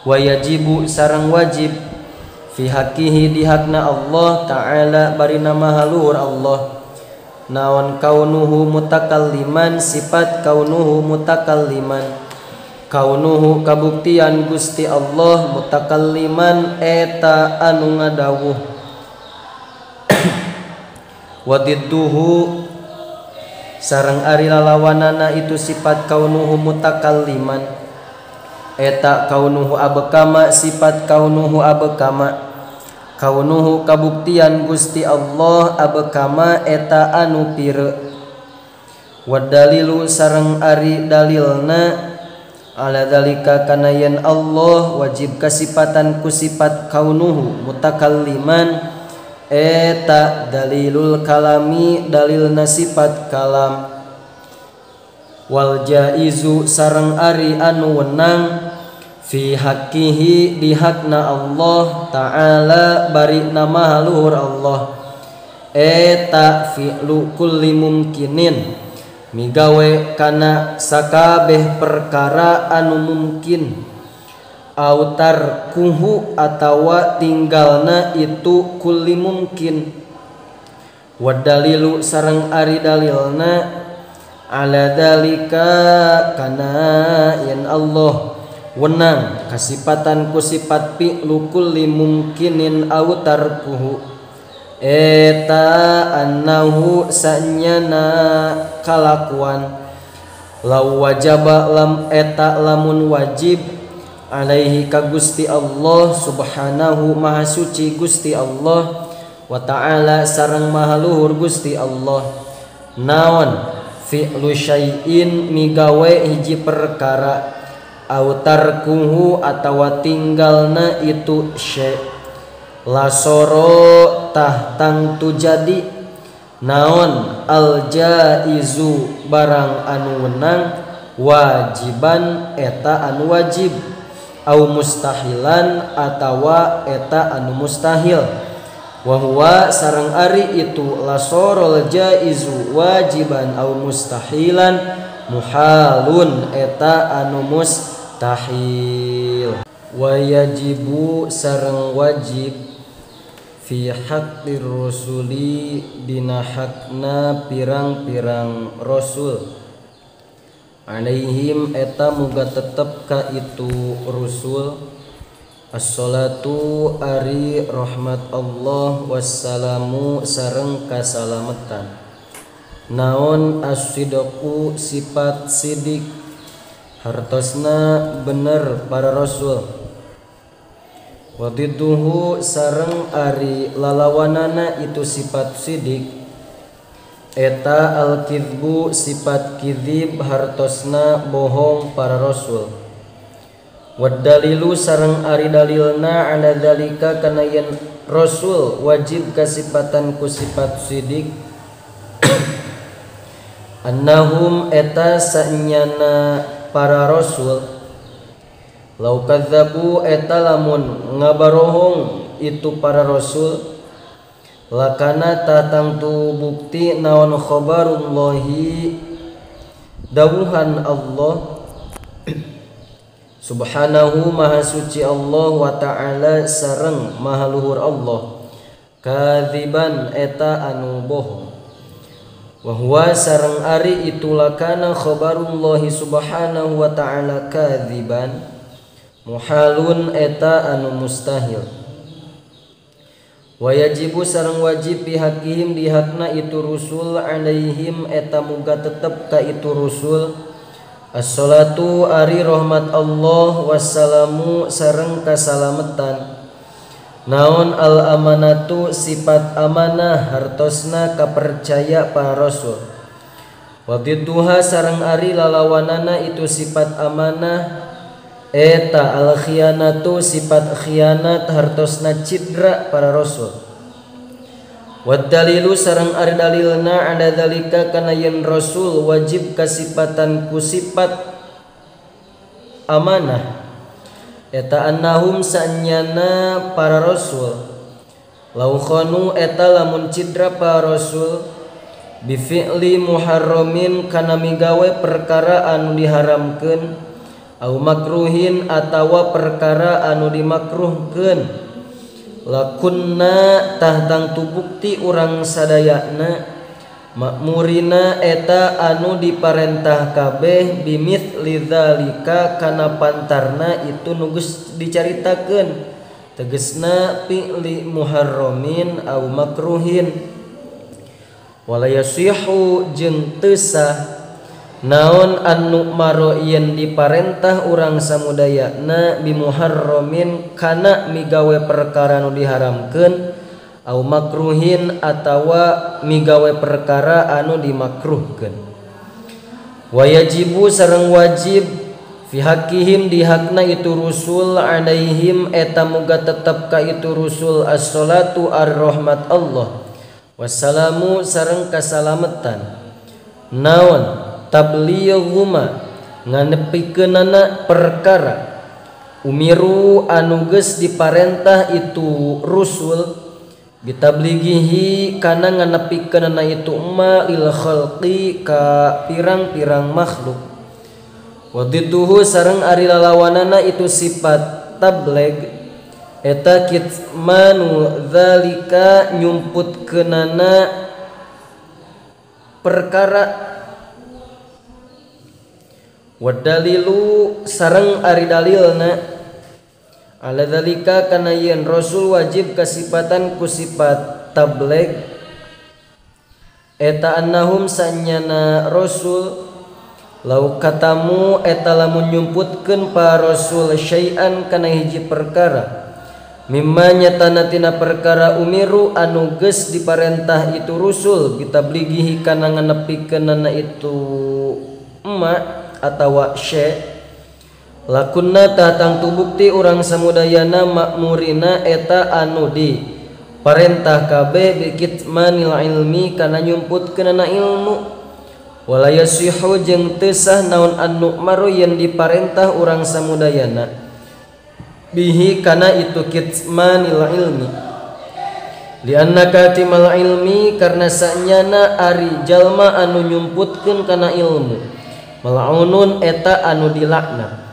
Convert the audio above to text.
Wa yajibu sareng wajib fi haqqihi di hakna Allah ta'ala barina maha luhur Allah naon kaunuhu mutakalliman sifat kaunuhu mutakalliman kaunuhu kabuktian Gusti Allah mutakalliman eta anu ngadawuh wadidduhu sareng ari lalawanana itu sifat kaunuhu mutakalliman eta kaunuhu abekama sifat kaunuhu abekama kaunuhu kabuktian Gusti Allah abekama eta anu pire wadalilu sareng ari dalilna ala dalika kana yen Allah wajib kasipatan ku sifat kaunuhu mutakalliman eta dalilul kalami dalilna sifat kalam wal jaizu sareng ari anu wenang fi haqqihi di hakna Allah ta'ala bari nama luhur Allah eta fi'lu kulli mumkinin migawe kana sakabeh perkara anu mungkin au tarkuhu atawa tinggalna itu kulli mungkin wadalilu sareng ari dalilna ala dalika kana yen Allah wenang kasipatan ku sifat fi'lu kulli mumkinin au tarkuhu eta annahu sanyana kalakuan law wajaba lam eta lamun wajib alaihi ka Gusti Allah subhanahu maha suci Gusti Allah wa ta'ala sareng maha luhur Gusti Allah naon fi'lu syai'in migawe hiji perkara au tarkuhu atawa tinggalna itu syai' lasoro tah tangtu jadi naon al jaizu barang anu wenang wajiban eta anu wajib au mustahilan atawa eta anu mustahil wa huwa sareng ari itu lasorol jaizu wajiban au mustahilan muhalun eta anu mustahil wa yajibu sareng wajib fi haqqir rusuli dina hakna pirang-pirang rasul alaihim eta muga tetep ka itu rusul assalatu ari rahmat Allah wassalamu sareng kasalametan naon as-sidqu sifat sidik hartosna bener para rasul wadidduhu sareng ari lalawanana itu sifat sidik eta al-kidbu sifat kidhib hartosna bohong para rasul waddalilu sareng ari dalilna ala dzalika kana yen rasul wajib kasipatan ku sifat sidik annahum eta sanyana para rasul lau kadzabu eta lamun ngabarohong itu para rasul lakana tatangtu bukti naon khabarullahi dawuhan Allah subhanahu maha suci Allah wa ta'ala sareng maha luhur Allah kadziban eta anu bohong wa huwa sareng ari itu lakana khabarullahi subhanahu wa ta'ala kadziban muhalun eta anu mustahil wa yajibu sareng wajib pihakihim dihakna itu rusul alaihim eta muga tetep ka itu rusul assalatu ari rahmat Allah wassalamu sareng kasalametan naon al amanatu sifat amanah hartosna kapercaya para rasul wadidduha sareng ari lalawanana itu sifat amanah eta al khianatu sifat khianat hartosna cidra para rasul waddalilu sareng ari dalilna ala dzalika kana yen rasul wajib kasipatan ku sifat amanah eta annahum sanyana para rasul lau khanu eta lamun cidra para rasul bifi'li muharramin kana migawe perkara anu diharamkeun au makruhin atawa perkara anu dimakruhkeun lakunna tah tangtu bukti urang sadayana makmurina eta anu diparentah kabeh bimitsli dzalika kana pantarna itu nu geus dicaritakeun tegesna fi'li muharramin au makruhin wala yasihu jeung teu sah naon anu maro yen diparentah urang samudayana bimuharramin kana migawe perkara nu diharamkeun au makruhin atawa migawe perkara anu dimakruhkeun wa yajibu sareng wajib fi haqqihim di hakna itu rusul alaihim eta muga tetep ka itu rusul as-salatu ar-rahmat Allah wassalamu sareng kasalametan naon tablighuma nganepikeunana perkara umiru anu geus diparentah itu rusul bitablighihi kana nganepikeunana itu ma lil khalqi ka pirang-pirang makhluk wadidduhu sareng ari lalawanana itu sifat tabligh eta kitmanu dzalika nyumputkeunana perkara wadalilu sareng ari dalilna ala dzalika kana yen rasul wajib kasipatan ku sifat tabligh eta annahum sanyana rasul lau katamu eta lamun nyumputkeun pa rasul syai'an kana hiji perkara mimma nyatana tina perkara umiru anu geus diparentah itu rusul bitablighihi kana nganepikeunana itu emma atawa syai lakunna tah tangtu bukti urang samudayana makmurina eta anu di parentah kabeh bikitmanil ilmi kana nyumputkeunana ilmu wala yasihu jeung teu sah naon anu maru yen diparentah urang samudayana bihi kana itu kitmanil ilmi lianna katimal ilmi karena sanyana ari jalma anu nyumputkeun kana ilmu mal'unun eta anu dilaknat